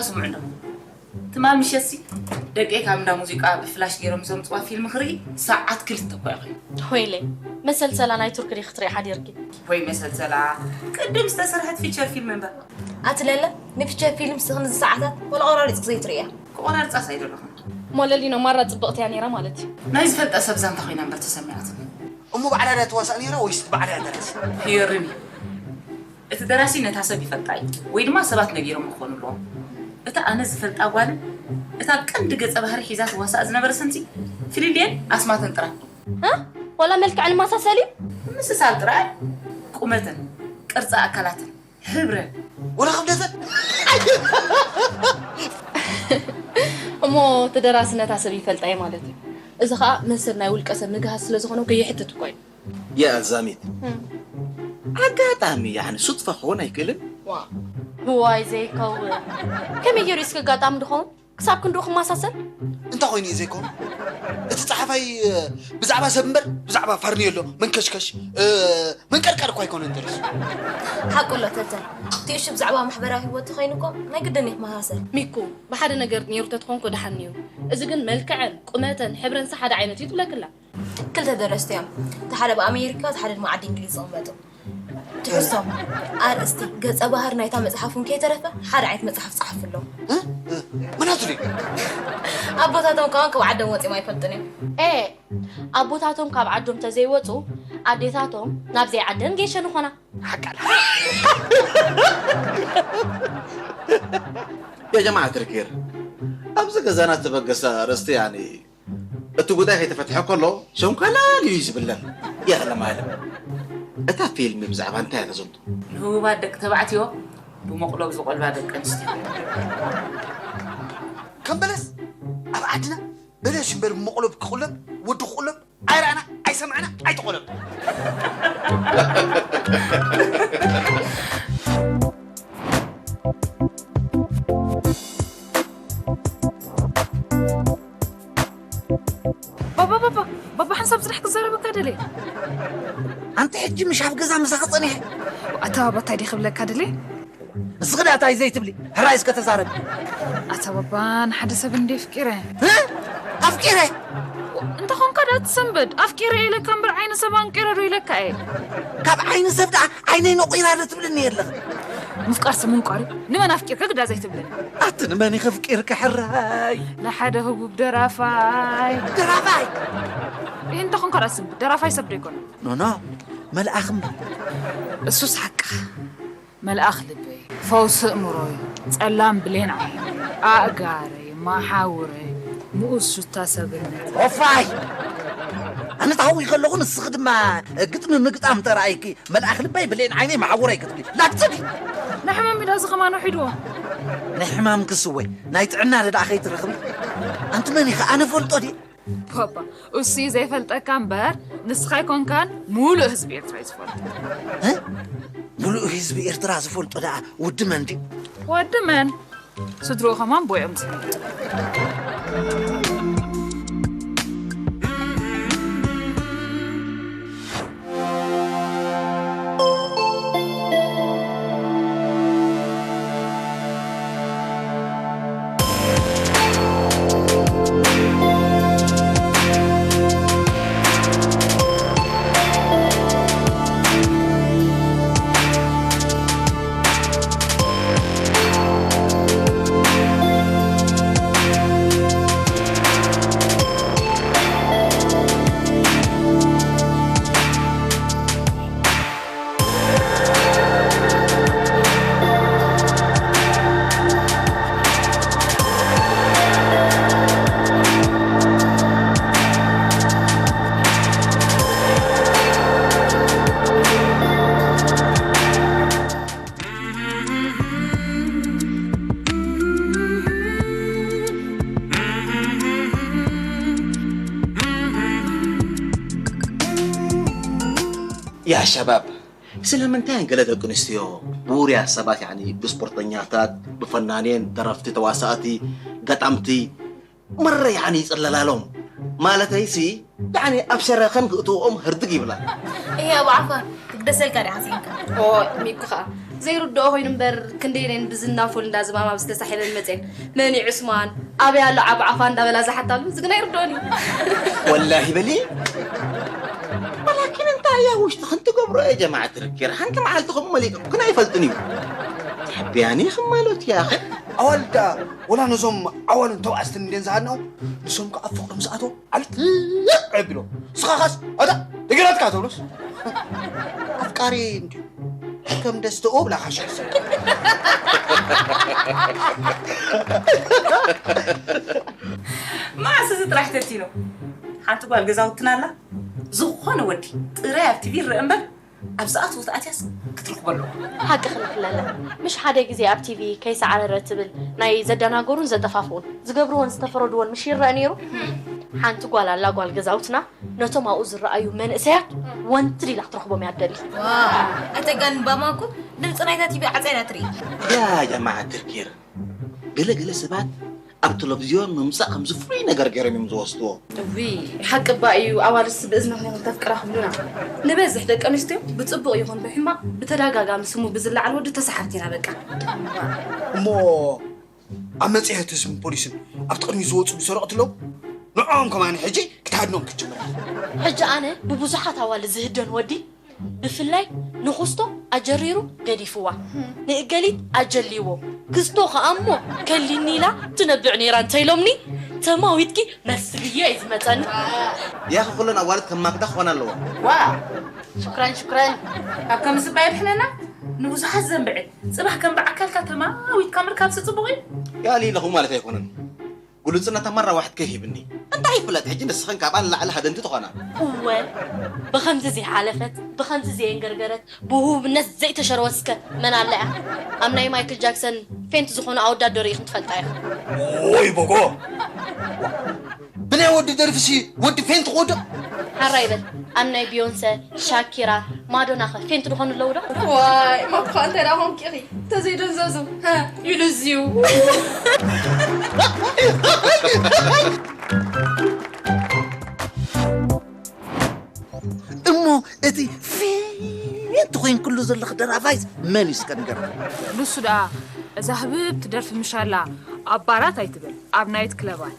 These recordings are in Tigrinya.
ስምዑ እንዶ፣ ትማል ምሸትሲ ደቀይ ካብ እንዳ ሙዚቃ ብፍላሽ ገይሮም ዘምፅዋ ፊልም ክርኢ ሰዓት ክልተ እኮ እዩ ኮይኑ። ወይለይ፣ መሰልሰላ ናይ ቱርክ ዲኺ ክትርኢ ሓዲርኪ? ወይ መሰልሰላ፣ ቅድም ዝተሰርሐት ፊቸር ፊልም እምበር። ኣቲ ለለ፣ ንፊቸር ፊልም ስኽን እዚ ሰዓታት ወላ ቆራሪፅክ ዘይትርእያ። ክቆራርፃስ ኣይደለኹን። ሞለሊኖ ማራ ፅብቕቲ እያ ነይራ ማለት እዩ። ናይ ዝፈልጣ ሰብ ዛንታ ኮይና እምበር ተሰሚዓትኒ። እሞ ባዕላ ድያ ትዋሳእ ነይራ ወይስ ባዕላ እያ ደራሲ? ይገርም እዩ። እቲ ደራሲ ነታ ሰብ ይፈልጣ እዩ ወይ ድማ ሰባት ነጊሮም ክኾኑ ኣለዎም። እታ ኣነ ዝፈልጣ ጓልን እታ ቀንዲ ገፀ ባህሪ ሒዛ ትዋሳእ ዝነበረትንሲ ፍልልየን ኣስማተን ጥራይ። እ? ዋላ መልክዐን ይመሳሰል እዩ? ምምስሳል ጥራይ፣ ቁመተን፣ ቅርፂ ኣካላተን፣ ሕብረን። ወላ ክብደተን። እሞ እቲ ደራሲ ነታ ሰብ ይፈልጣ እዩ ማለት እዩ። እዚ ኸዓ መሰል ናይ ውልቀ ሰብ ምግሃስ ስለ ዝኾነ ከይሕትት እኳ እዩ። የእዛሚት ኣጋጣሚ ያኒ ሱድፋ ክኾን ኣይክእልን። ዋይ ዘይከውን፣ ከመይ ገይሩ እስኪ ኣጋጣሚ ድኸውን ክሳብ ክንድኡ ክመሳሰል? እንታይ ኮይኑ እዩ ዘይኮኑ? እቲ ጸሓፋይ ብዛዕባ ሰብ እምበር ብዛዕባ ፋርኔሎ መንከሽከሽ መንቀርቀር እኳ ኣይኮነን ደሪሱ። ሓቁ ኣሎ ተተ እቲ እሹ ብዛዕባ ማሕበራዊ ህይወት ተኾይኑ እኮ ናይ ግድን እዩ ክመሳሰል። ሚኩ ብሓደ ነገር ነይሩ ተትኾንኮ ደሓን ነይሩ። እዚ ግን መልክዐን ቁመተን ሕብረንሲ ሓደ ዓይነት እዩ ትብለክላ። ክልተ ደረስቲ እዮም። እቲ ሓደ ብኣሜሪካ፣ እቲ ሓደ ድማ ዓዲ እንግሊዝ ዝቕመጡ። ትሕዝቶ፣ ኣርእስቲ፣ ገጸ ባህሪ ናይታ መጽሓፍ እውን ከይተረፈ ሓደ ዓይነት መጽሓፍ ጸሓፉሎም። እ? እ? መናቱ ድዩ? ኣቦታቶም ከማን ካብ ዓዶም ወጺኦም ኣይፈልጡን እዮም። ኤ፣ ኣቦታቶም ካብ ዓዶም ተዘይወጹ ኣዴታቶም ናብ ዘይዓደን ጌሸ ንኾና። ሓቃል። يا جماعة الخير ኣብዚ ገዛና ተበገሰ ኣርእስቲ ያኒ እቲ ጉዳይ ከይተፈትሐ ከሎ ሸንኮላል እዩ ዝብለን። የኽለ ማለም እታ ፊልም ብዛዕባ እንታይ እያ ተዘንቱ? ንህቡባት ደቂ ተባዕትዮ ብመቕሎብ ዝቖልባ ደቂ ኣንስትዮ። ከም በለስ ኣብ ዓድና በለስ እምበር ብመቕሎብ ክቑለብ ወዲ ክቑለብ ኣይረኣና ኣይሰማዕና ኣይተቖለብ። ባባ ባባ ባባ ሓንሳብ ስራሕ ክዛረበካ ደልየ። ኣንቲ ሕጂ ምሽ ኣብ ገዛ ምሳኺ ጸኒሐ። ኣታ ባባ እንታይ ድየ ክብለካ ደልየ? ንስኺ ደኣ እንታይ ዘይትብሊ? ሕራይ እስከ ተዛረቢ። ኣታ ባባ ንሓደ ሰብ እንድየ ኣፍቂረ። እ? ኣፍቂረ? እንተ ኾንካ ደኣ ትሰንብድ። ኣፍቂረ ኢለካ እምበር ዓይኒ ሰብ ኣንቂረ ዶ ኢለካ እየ? ካብ ዓይኒ ሰብ ደኣ ዓይነይ ነቑራ ዶ ትብልኒ የለኽን? ምፍቃርሲ ምንቋር እዩ። ንመን ኣፍቂርካ ግዳ ዘይትብለኒ? ኣቲ ንመን ኢኺ ኣፍቂርኪ ሕራይ? ንሓደ ህቡብ ደራፋይ። ደራፋይ? ይህ እንተ ኾንካ ደኣ ስንብድ። ደራፋይ ሰብ ዶ ኣይኮነን? ኖኖ መልኣኽ እምበር። እሱስ ሓቅኻ። መልኣኽ ልበይ፣ ፈውሲ እምሮይ፣ ጸላም ብሌን ዓይነይ፣ ኣእጋረይ፣ መሓውረይ፣ ንኡስ ሹታ ሰብነተይ። ኦፋይ! ኣነ ተሃዊኸ ኣለኹ፣ ንስኺ ድማ ግጥሚ ምግጣም ተራእይኪ። መልኣኽ ልበይ፣ ብሌን ዓይነይ፣ መሓውረይ ክትብሊ። ላግጽ ድዩ? ናይ ሕማም ኢዳ እዚ ኸማን ውሒድዎ። ናይ ሕማምኪ ስወይ፣ ናይ ጥዕና ደኣ ከይትረኽቢ። ኣንቲ መን ኢኺ? ኣነ ፈልጦ ድየ? ባባ እሱ እዩ ዘይፈልጠካ እምበር ንስኻ ኣይኮንካን ሙሉእ ህዝቢ ኤርትራ እዩ ዝፈልጦ። እ? ሙሉእ ህዝቢ ኤርትራ ዝፈልጦ ደኣ ወዲ መን ድዩ? ወዲ መን? ስድርኡ ከማን ቦኦም ዝፈልጡ። يا شباب ስለምንታይ ገለ ደቂ ኣንስትዮ ብውሩያት ሰባት ያኒ ብስፖርተኛታት ብፈናኔን ደረፍቲ ተዋሳእቲ ገጣምቲ መረ ያኒ ይፅለላሎም ማለተይሲ ያኒ ኣብ ሸረኸን ክእትውኦም ህርድግ ይብላ እያ ብዓፋ ክግደሰልካ ዲ ሓሲንካ ኦ ሚኩ ከዓ ዘይርድኦ ኮይኑ እምበር ክንደየን እየን ብዝና ፉል እንዳዝማማ ዝተሳሒለን መፅየን። መን እዩ ዑስማን? ኣበይ ኣሎ ዓቢ ዓፋ እንዳበላ ዝሓታሉ? እዚ ግን ኣይርድኦን እዩ። ወላሂ በሊ። ወላኪን እንታይ እያ ውሽጥኽን ትገብሮ እየ ጀማዓ ትርኪር? ሓንቲ መዓልቲ ከምኡ መሊእኩም ግን ኣይፈልጥን እዩ። ተሓቢያኒ ኢኽን ማለት እያ። ኣዋልድ ደኣ ወላ ነዞም ዓዋሉን ተባኣስትን እንዴን ዝሃድናኦም ንሶም ከኣ ኣብ ፍቕሪ ምስ ኣተው ዓልት ልዕ የብሎ። ንስኻ ኻስ ኣታ ደገራትካ ተብሎስ ኣፍቃሪ እንድዩ ከም ደስተኡ ብላኻ ሽሕሰ መዓስ እዚ ጥራሕ ተቲኖ ሓንቲ ጓል ገዛውትና ኣላ ዝኾነ ወዲ ጥራይ ኣብ ቲቪ ይረአ እምበር ኣብ ዝኣተወት ኣትያስ ክትረኽቦ ኣለዎ። ሓቂ ክንክለለ ምሽ ሓደ ግዜ ኣብ ቲቪ ከይሰዓረረ ትብል ናይ ዘደናገሩን ዘጠፋፍኡን ዝገብርዎን ዝተፈረድዎን ምሽ ይረአ ነይሩ። ሓንቲ ጓል ኣላ ጓል ገዛውትና ነቶም ኣብኡ ዝረኣዩ መንእሰያት ወንትድ ኢላ ክትረኽቦም እያ ትደሊ። ኣተጋን ባማኩ ድምፂ ናይታ ቲቪ ዓፀይና ትርኢ። ያ ጀማዓ ትርኪር ገለ ገለ ሰባት ኣብ ቴለቭዝዮን ምምፃእ ከምዚ ፍሉይ ነገር ገይሮም እዮም ዝወስድዎ። እውይ ሓቂ እባ እዩ ኣዋልድስ ብእዝንኽን ኢኽን ተፍቅራ ክብሉና። ንበዝሕ ደቂ ኣንስትዮ ብፅቡቕ ይኹን ብሕማቕ ብተደጋጋሚ ስሙ ብዝለዓል ወዲ ተሰሓብቲ ኢና በቃ። እሞ ኣብ መፅሄት ህዝብን ፖሊስን ኣብቲ ቅድሚት ዝወፁ ሰረቕቲ ኣለዉ ንዕኦም ከማኒ ሕጂ ክትሃድኖም ክትጅምር ኢኻ። ሕጂ ኣነ ብብዙሓት ኣዋልድ ዝህደን ወዲ ብፍላይ ንኹስቶ ኣጀሪሩ ገዲፍዋ ንእገሊት ኣጀልይዎ ክስቶ ከኣ እሞ ከሊኒ ኢላ ትነብዕ ነይራ እንተኢሎምኒ ተማዊትኪ መስልዮ እዩ ዝመጸኒ። ያኺ ኩለን ኣዋልድ ከም ማክዳ ክኾና ኣለዋ። ዋእ ሽክረን ሽክረን ካብ ከም ዝባ የድሕነና ንብዙሓት ዘንብዕል ጽባሕ ከም ብዓካልካ ተማዊትካ ምርካብሲ ጽቡቕ እዩ። ያሊ ኢለኹ ማለት ኣይኮነን። ግሉጽነት ኣመራዋሕት ከይህብኒ እንታይ ይፍለጥ ሕጂ ንስኽን ካብኣ ንላዕሊ ሃደንቲ ትኾና። እወ ብኸምዚ ዘይሓለፈት ብኸምዚ ዘየንገርገረት ብህቡብነት ዘይተሸረወት እስከ መን ኣላ እያ? ኣብ ናይ ማይክል ጃክሰን ፌንት ዝኾኑ ኣወዳት ዶ ርኢኽን ትፈልጣ ኢኽን? ወይ በጎ ብናይ ወዲ ደርፊሲ ወዲ ፌንት ክወድቕ ሓራይ በል ኣብ ናይ ቢዮንሰ፣ ሻኪራ፣ ማዶና ኸ ፌንት ድኾኑ ኣለዉ ዶ? ዋይ ማኩ ኸ እንታይ ደኣ ኾንኪ ኢኺ ተዘይደንዘዙ ሀ ኢሉ እዝዩ። እሞ እቲ ፌንት ኮይንክሉ ዘለኽ ደራፋይስ መን እዩ እስከ ንገረኒ? ንሱ ደኣ እዛ ህብብቲ ደርፊ ምሻላ ኣብ ባራት ኣይትበል፣ ኣብ ናይት ክለባት፣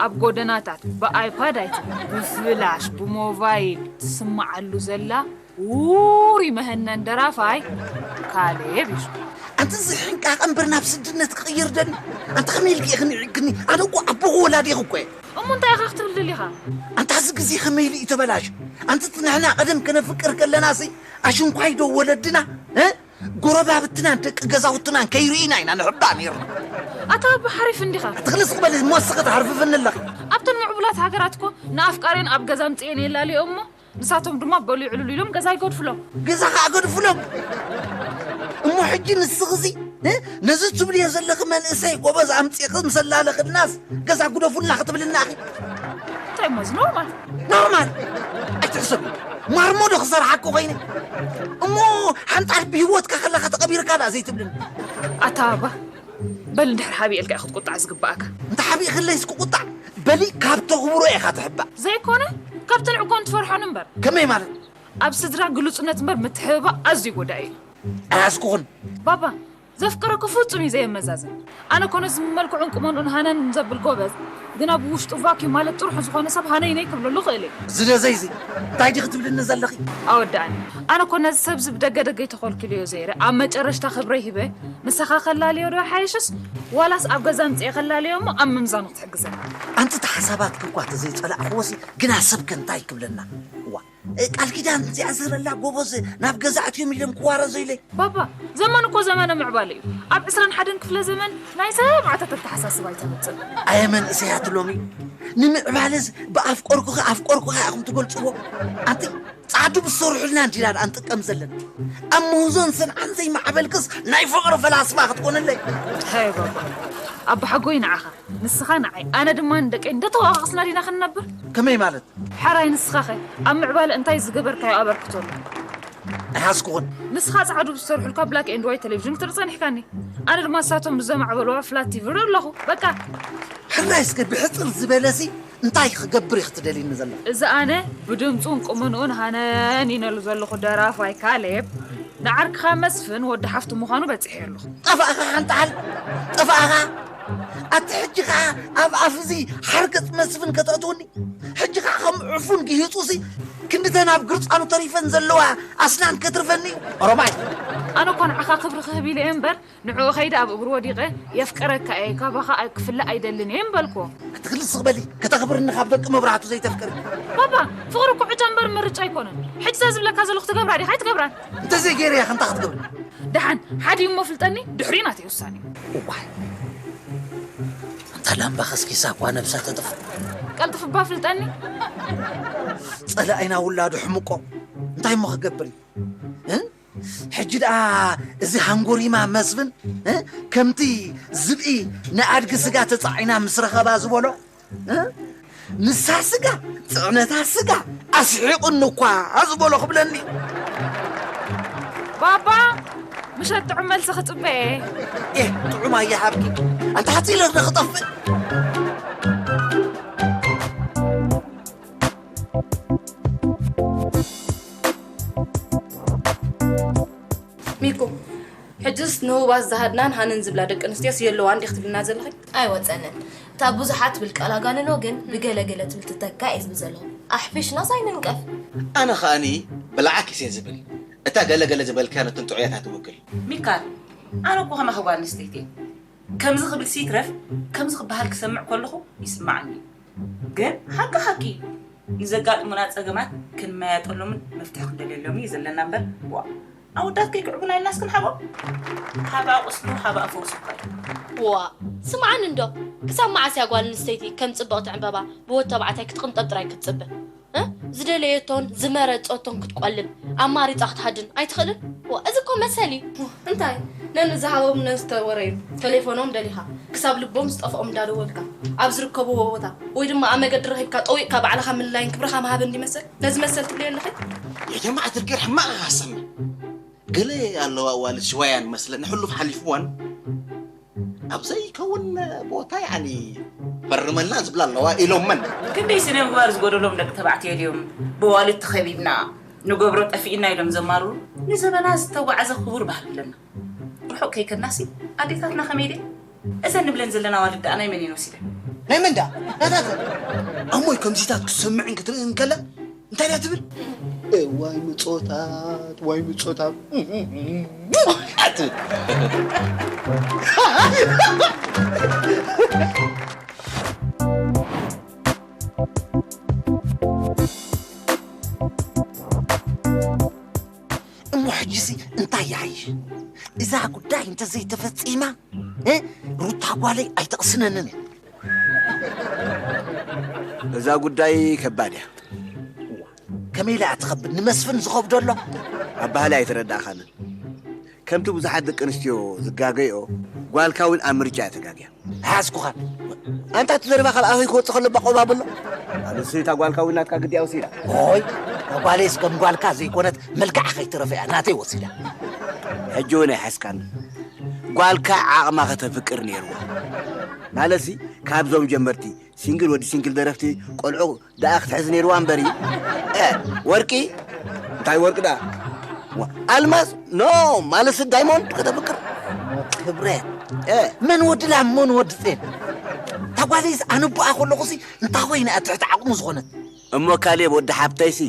ኣብ ጎደናታት፣ ብኣይፓድ ኣይትበል፣ ብፍላሽ፣ ብሞባይል ትስምዓሉ ዘላ ውሩይ መሀነን ደራፋይ ካሌብ እዩ። ኣንቲ እዚ ሕንቃቐ እምበር ናብ ስድነት ክቕይር ደሊ ኣንቲ ከመይ ኢልኪ ኢኺ ንዒግኒ ኣነ እኮ ኣቦኺ ወላዲኺ እኮ እየ። እሞ እንታይ ኢኻ ክትብል ደሊኻ? ኣንታ እዚ ግዜ ከመይ ኢሉ እዩ ተበላሹ? ኣንቲ እቲ ንሕና ቀደም ከነፍቅር ከለናሲ ኣሽንኳይ ዶ ወለድና እ ጎረባብትናን ደቂ ገዛውትናን ከይርእዩና ኢና ንሕባእ ነይርና። ኣታ ኣቦ ሓሪፍ እንዲኻ። ትኽልስ ክበል እሞ እስኺ ትሃርፍፍኒ ኣለኺ። ኣብተን ምዕቡላት ሃገራት እኮ ንኣፍቃሪን ኣብ ገዛ ኣምጺኤን የላልዮኦ እሞ ንሳቶም ድማ በሉ ይዕልሉ ኢሎም ገዛ ይገድፉሎም። ገዛ ኸዓ ገድፉሎም። እሞ ሕጂ ንስኺሲ ነዚ ትብልዮ ዘለኺ መንእሰይ ጎበዝ ኣምፂእኺ ምስ ኣላለኽልናስ ገዛ ግደፉልና ክትብልና ኢኺ። እንታይ እሞ እዚ ኖርማል። ኖርማል ኣይትሕሰቢ። ማርሞ ዶ ክሰርሓኪ ኮይነ? እሞ ሓንጣል ብህይወትካ ከለኻ ተቐቢርካ ደኣ ዘይትብልኒ። ኣታ ባባ በል እንድሕር ሓቢኤልካ እዩ ክትቁጣዕ ዝግበኣካ። እንተ ሓቢእክለይስ ክቁጣዕ በሊ ካብ ተኽብሮ ኢኻ ትሕባእ። ዘይኮነ ካብ ትንዕጎን ትፈርሖን እምበር። ከመይ ማለት? ኣብ ስድራ ግሉጽነት እምበር ምትሕብባእ ኣዝዩ ጎዳኢ እዩ። ኣይሓዝኩኽን። ባባ ዘፍቅረኪ ፍጹም እዩ ዘየመዛዝን። ኣነ እኮ ነዚ መልክዑን ቁመንኡን ሃነን ዘብል ጎበዝ ግና ብውሽጡ ቫክዩም ማለት ጥርሑ ዝኾነ ሰብ ሃነይነይ ክብለሉ እኽእል እየ። ዝደዘይዚ እንታይ ዲኺ ትብልኒ ዘለኺ? ኣወድኣኒ። ኣነ እኮ ነዚ ሰብዚ ብደገ ደገ ተኾልኪለዮ ዘይረ ኣብ መጨረሽታ ክብረይ ሂበ ንስኻ ከላልዮ ዶ ይሓይሽስ ዋላስ ኣብ ገዛ ኣምጺኤ ከላልዮ እሞ ኣብ ምምዛኑ ክትሕግዘኒ? ኣንቲ እቲ ሓሳባትኪ እኳ ተዘይጸላእኽዎሲ ግና ሰብከ እንታይ ክብለና? እዋ ቃል ኪዳን እዚኣ ዝህረላ ጎበዝ ናብ ገዛ ኣትዮም ኢሎም ክዋረዙ ኢለ። ባባ ዘመን እኮ ዘመነ ምዕባለ እዩ። ኣብ ዕስራን ሓደን ክፍለ ዘመን ናይ ሰብዓታት ኣተሓሳስባ ኣይተምፅእ። ኣየ መንእሰያት ሎሚ ንምዕባለስ ብኣፍቀርኩኺ ኣፍቀርኩኻ ኢኹም ትገልፅዎ። ኣንቲ ፃዕዱ ብዝሰርሑልና እንዲና ደኣ ንጥቀም ዘለና። ኣብ ምህዞን ሰንዓን ዘይማዕበልክስ ናይ ፍቕሪ ፈላስፋ ክትኮንለይ። ሃይ ባባ ኣባሓጎይ ንዓኻ ንስኻ ንዓይ ኣነ ድማ ንደቀይ እንዳተዋቓቐስና ዲና ክንነብር? ከመይ ማለት? ሕራይ ንስኻኸ ኣብ ምዕባለ እንታይ ዝገበርካዮ ኣበርክቶ ኣሎ? ኣይሓዝኩኹን። ንስኻ ጻዕዱ ብዝሰርሑልካ ብላክ ኤንድ ዋይት ቴሌቪዥን ክትርኢ ጸኒሕካኒ። ኣነ ድማ ንሳቶም ብዘማዕበልዋ ፍላት ቲቪ እርኢ ኣለኹ። በቃ። ሕራይ እስከ ብሕጽር ዝበለሲ እንታይ ክገብር ኢኺ ትደልይኒ ዘለኺ? እዚ ኣነ ብድምጹን ቁመንኡን ሃነን ኢነሉ ዘለኹ ደራፋይ ካሌብ ንዓርክኻ መስፍን ወዲ ሓፍቱ ምዃኑ በጺሐ ኣለኹ። ጠፋእኻ ሓንጣል፣ ጠፋእኻ። ኣቲ ሕጂ ኸዓ ኣብ ኣፍ እዚ ሓርገጽ መስፍን ከተእትውኒ? ሕጂ ኸዓ ከም ዕፉን ግሂጹሲ ክንድተን ኣብ ግርጻኑ ተሪፈን ዘለዋ ኣስናን ከትርፈኒ? ኦሮማይ! ኣነ እኮ ንዓኻ ክብሪ ክህብ ኢለ እየ እምበር፣ ንዕኡ ኸይደ ኣብ እግሩ ወዲቐ፣ "የፍቅረካ እየ፣ ካባኻ ክፍለ ኣይደልን እየ" ምበልክዎ። ኣቲ ክልስ በሊ፣ ከተኽብርኒ ካብ ደቂ መብራህቱ ዘይተፍቅሪ። ባባ፣ ፍቕሪ እኮ ዕጫ እምበር ምርጫ ኣይኮነን። ሕጂ እዛ ዝብለካ ዘለኹ ትገብራ ዲኻ ኣይትገብራን? እንተዘይገይረያ ከ እንታይ ክትገብሪ? ደሓን፣ ሓዲኡ እሞ ፍልጠኒ፣ ድሕሪኡ ናተይ ውሳኔ። እዋይ፣ ኣንታ ላምባ ከስኪሳ እኳ ነብሳ ተጥፍእ። ቀልጥፍ እባ ፍልጠኒ። ጸላኢና ውላዱ ሕምቆ፣ እንታይ እሞ ክገብር እዩ? እ? ሕጂ ደኣ እዚ ሃንጎሪማ መስፍን፣ እ? ከምቲ ዝብኢ ንኣድጊ ስጋ ተጻዒና ምስ ረኸባ ዝበሎ፣ እ? ንሳ ስጋ፣ ጽዕነታ ስጋ፣ ኣስሒቑኒ እኳ ዝበሎ ክብለኒ። ባባ፣ ምሸት ጥዑም መልሲ ክጽበ እየ። ኤህ፣ ጥዑም ኣይሃብኪ። ኣንታ ሓጺለ ዶ ክጠፍእ? ሚኩ፣ ሕጅስ ንህቡባት ዝሃድናን ሃነን ዝብላ ደቂ ኣንስትዮስ የለዋን ዲኺ ትብልና ዘለኺ? ኣይወጸንን። እታ ብዙሓት ትብል ቃል ኣጋንኖ ግን ብገለ ገለ ትብል ትተካ እየ ዝብል ዘለኹ። ኣሕፊሽናስ ኣይንንቀፍ። ኣነ ኸኣኒ ብልዓኪስ እየ ዝብል። እታ ገለ ገለ ዝበልክያ ነተን ጥዑያት እያ ትውክል። ሚካል፣ ኣነ እኮ ከማኺ ጓል ኣንስተይቲ እየ። ከምዚ ክብልሲ ይትረፍ፣ ከምዚ ክበሃል ክሰምዕ ከለኹ ይስምዓኒ። ግን ሓቂ ሓቂ እዩ። ንዘጋጥሙና ጸገማት ክንመያየጠሎምን መፍትሒ ክንደልየሎምን እዩ ዘለና እምበር፣ ዋ፣ ኣወዳት ከይክዕቡና ኢልናስ ክንሓቦም? ሓባ ቁስሉ ሓባ ፈውሱ እኮ እዩ። ዋ፣ ስምዓኒ እንዶ፣ ክሳብ መዓስ እያ ጓል ኣንስተይቲ ከም ጽብቕቲ ዕምበባ ብወድ ተባዕታይ ክትቕንጠብ ጥራይ ክትጽበ? እ? ዝደለየቶን ዝመረጸቶን ክትቆልብ፣ ኣማሪጻ ክትሃድን ኣይትኽእልን? ዋ፣ እዚ እኮ መሰል እዩ። እንታይ? ነንዝሃቦም ነንዝተወረዩ ተሌፎኖም ደሊኻ፣ ክሳብ ልቦም ዝጠፍኦም እንዳደወልካ፣ ኣብ ዝርከብዎ ቦታ፣ ወይ ድማ ኣብ መገዲ ረኺብካ ጠዊቕካ ባዕልኻ ምልላይን ክብርኻ ምሃብን እንዲመሰል? ነዚ መሰል ትብልዮ ኣለኺ? የጀማዓ ትርጌር ሕማቕ ኢኻ ትሰምዕ። ገለ ኣለዋ ኣዋልድ ሽዋያን መስለን ሕሉፍ ሓሊፍዋን ኣብ ዘይከውን ቦታ ያኒ ፈርመልና ዝብላ ኣለዋ ኢሎመን። ክንደይ ስነ ምግባር ዝጎደሎም ደቂ ተባዕትዮ ድዮም ብኣዋልድ ተኸቢብና ንገብሮ ጠፊእና ኢሎም ዘማርሩ? ንዘበናት ዝተጓዕዘ ክቡር ባህሊ ኣለና። ርሑቕ ከይከድናሲ ኣዴታትና ከመይ ድየን? እዘን ንብለን ዘለና ኣዋልድ ደኣ ናይ መን እየን ወሲደን? ናይ መን ደኣ? ናታተን። ኣሞይ ከምዚታት ክትሰምዕን ክትርእን ከላ እንታይ ደኣ ትብል? "እ፣ ዋይ ምጾታት፣ ዋይ ምጾታት" ኣትብል። እሞ ሕጂሲ እንታይ ይሓይሽ? እዛ ጉዳይ እንተዘይተፈጺማ፣ እ፣ ሩታ ጓለይ ኣይተቕስነንን እያ። እዛ ጉዳይ ከባድ እያ። ከመይ ኢላ እያ ትኸብድ? ንመስፍን ዝኸብዶ ኣሎ? ኣባህላ ኣይተረዳእኻንን። ከምቲ ብዙሓት ደቂ ኣንስትዮ ዝጋገይኦ፣ ጓልካ እውን ኣብ ምርጫ እያ ተጋግያ። ኣይሓዝኩኻን። ኣንታ እቲ ዘረባ ካብ ኣፈይ ክወጽእ ከሎ ባቆባብሎ። ኣነሱ እታ ጓልካ እውን ናትካ ግዲ እያ ወሲዳ። ኦይ፣ እታ ጓለይስ ከም ጓልካ ዘይኮነት፣ መልክዓ ከይተረፈ እያ ናተይ ወሲዳ። ሕጂ እውን ኣይሓዝካን። ጓልካ ዓቕማ ከተፍቅር ነይርዋ። ማለትሲ፣ ካብዞም ጀመርቲ ሲንግል ወዲ ሲንግል ደረፍቲ ቆልዑ ደኣ ክትሕዝ ነይርዋ እምበሪ። እ፣ ወርቂ? እንታይ ወርቂ ደኣ? ዋ፣ ኣልማዝ? ኖ፣ ማለትሲ ዳይሞንድ ከተፍቅር። ክብረት። እ። መን ወዲ ላም፣ መን ወዲ ጤል? እታ ጓለይስ ኣነ ኣቦኣ ከለኹሲ እንታይ ኮይና እያ ትሕቲ ዓቕሙ ዝኾነት? እሞ ካሌብ ወዲ ሓብተይሲ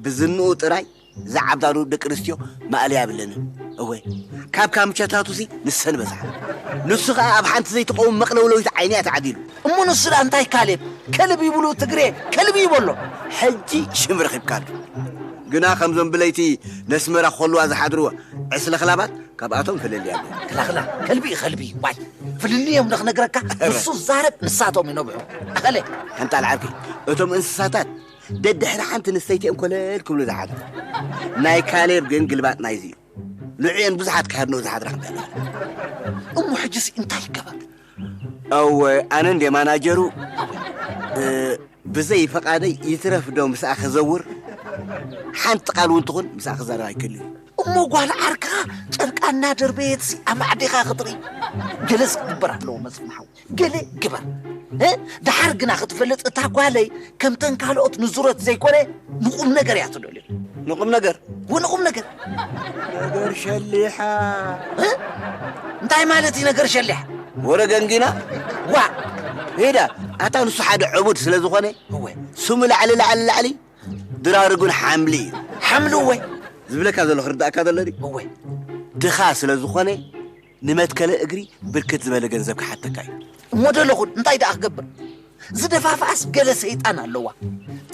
ብዝንኡ ጥራይ እዛ ዓብዳሉ ደቂ ኣንስትዮ ማእለያ የብለንን። እወ፣ ካብ ካምቻታቱሲ ንሰን በዝሓ። ንሱ ኸኣ ኣብ ሓንቲ ዘይትኸውን መቕለውለዊት ዓይኒ እያ ተዓዲሉ። እሞ ንሱ ደኣ እንታይ ካሌብ? ከልቢ ይብሉ ትግሬ፣ ከልቢ ይበሎ። ሕጂ ሽም ረኺብካሉ። ግና ከምዞም ብለይቲ ነስመራ ክኸልዋ ዝሓድሩ ዕስለ ክላባት ካብኣቶም ፍልልይ ኣሎ። ክላኽላ፣ ከልቢ እዩ ከልቢ። ዋይ፣ ፍልልዮም ዶ ክነግረካ? እረ። ንሱ ዛረብ፣ ንሳቶም ይነብሑ። ኣኸለ። ሓንጣል ዓርኪ፣ እቶም እንስሳታት ደድሕሪ ሓንቲ ንስተይቲ እዮም ኮለል ክብሉ ዝሓድሩ። ናይ ካሌብ ግን ግልባጥ ናይዚ እዩ። ንዕኤን ብዙሓት ክሃድነኦ ዝሓድራ ከም እሞ ሕጂስ እንታይ ይገበር? ኣወ፣ ኣነ እንደ ማናጀሩ፣ እ፣ ብዘይ ፈቓደይ ይትረፍ ዶ ምስኣ ክዘውር? ሓንቲ ቃል እውን ትኹን ምስኣ ክዛረብ ኣይክእልን። እሞ ጓል ዓርክኻ ጨርቃ እናደርበየትሲ ኣማዕዲኻ ክትርኢ? ገለስ ክግበር ኣለዎ መስፍን ሓው፣ ገለ ግበር። እ? ደሓር ግና ክትፈልጥ እታ ጓለይ ከምተን ካልኦት ንዙረት ዘይኮነ ንቁም ነገር እያ ትደልዮ። ንቁም ነገር? ወ ንቁም ነገር። ነገር ሸሊሓ። እ? እንታይ ማለት እዩ ነገር ሸሊሓ? ወረ ገንጊና? ዋ! ሄዳ፣ ኣታ ንሱ ሓደ ዕቡድ ስለ ዝኾነ፣ እወ። ስሙ ላዕሊ ላዕሊ ላዕሊ ድራርጉን ሓምሊ እዩ። ሓምሊ እወ። ዝብለካ ዘሎ ክርዳእካ ዘሎ ድዩ? እወ። ድኻ ስለ ዝኾነ ንመትከለ እግሪ ብርክት ዝበለ ገንዘብ ክሓተካ እዩ። እሞ ደለኹን እንታይ ደኣ ክገብር? ዝደፋፍኣስ ገለ ሰይጣን ኣለዋ።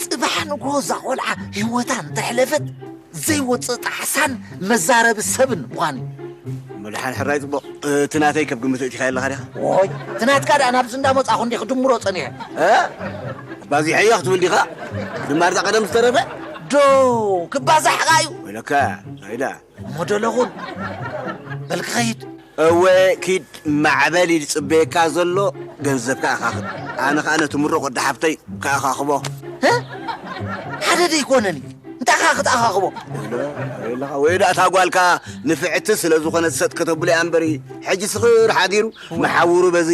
ጽባሕ ንግሆ እዛ ቆልዓ ህይወታ እንተሕለፈት ዘይወጽእ ጣዕሳን መዛረቢ ሰብን ምዃን እዩ። መድሓን ሕራይ ጽቡቕ። እቲ ናተይ ከብ ግምት እቲኻ ኣለኻ ዲኻ? ዎይ፣ እቲ ናትካ ደኣ ናብዚ እንዳመጻኹ እንዲኺ ድምሮ ጸኒሐ። እ? ባዚሐዮ ክትብል ዲኻ? ድማር እዛ ቀደም ዝተረፈ? ዶ ክባዛሕኻ እዩ? ወይለካ፣ ዛይዳ። እሞ ደለኹን። በል ክኸይድ። እወ፣ ኪድ ማዕበል እዩ ዝጽበየካ ዘሎ፣ ገንዘብካ ኣኻኽብ። ኣነ ኸኣ ነቲ ምሩቕ ወዲ ሓፍተይ ክኣኻኽቦ። ህ? ሓደ ደይኮነኒ። እንታይ ኸኣ ክትኣኻኽቦ? ወይለ-፣ ወይለኻ፣ ወይ ደኣ እታ ጓልካ ንፍዕቲ ስለ ዝኾነት ሰጥ ከተብሎ እያ እምበሪ፣ ሕጂ ስኽር ሓዲሩ፣ መሓውሩ በዚ፣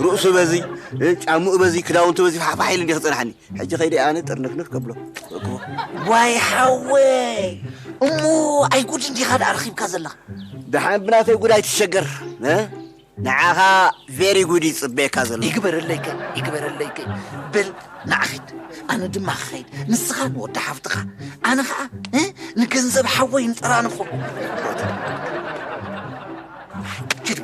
ርእሱ በዚ፣ እ፣ ጫምኡ በዚ፣ ክዳውንቱ በዚ፣ ፋሕፋሕ ኢሉ እንዲኺ ጸናሕኒ። ሕጂ ኸይደ ኣነ ጥርንፍንፍ ከብሎ። እኮ። ዋይ ሓወይ፣ እሞ ኣይ ጉድ እንዲኻ ደኣ ረኺብካ ዘለኻ? ደሓን ብናተይ ጉድ ኣይትሸገር፣ እ? ንዓኻ ቬሪ ጉድ ይጽበየካ ዘሎ። ይግበረለይከ፣ ይግበረለይከ። በል ንዓኺድ፣ ኣነ ድማ ክኸይድ። ንስኻ ንወዲ ሓፍትኻ፣ ኣነ ኸኣ፣ እ? ንገንዘብ ሓወይ ንጠራንፎ። ኪድ።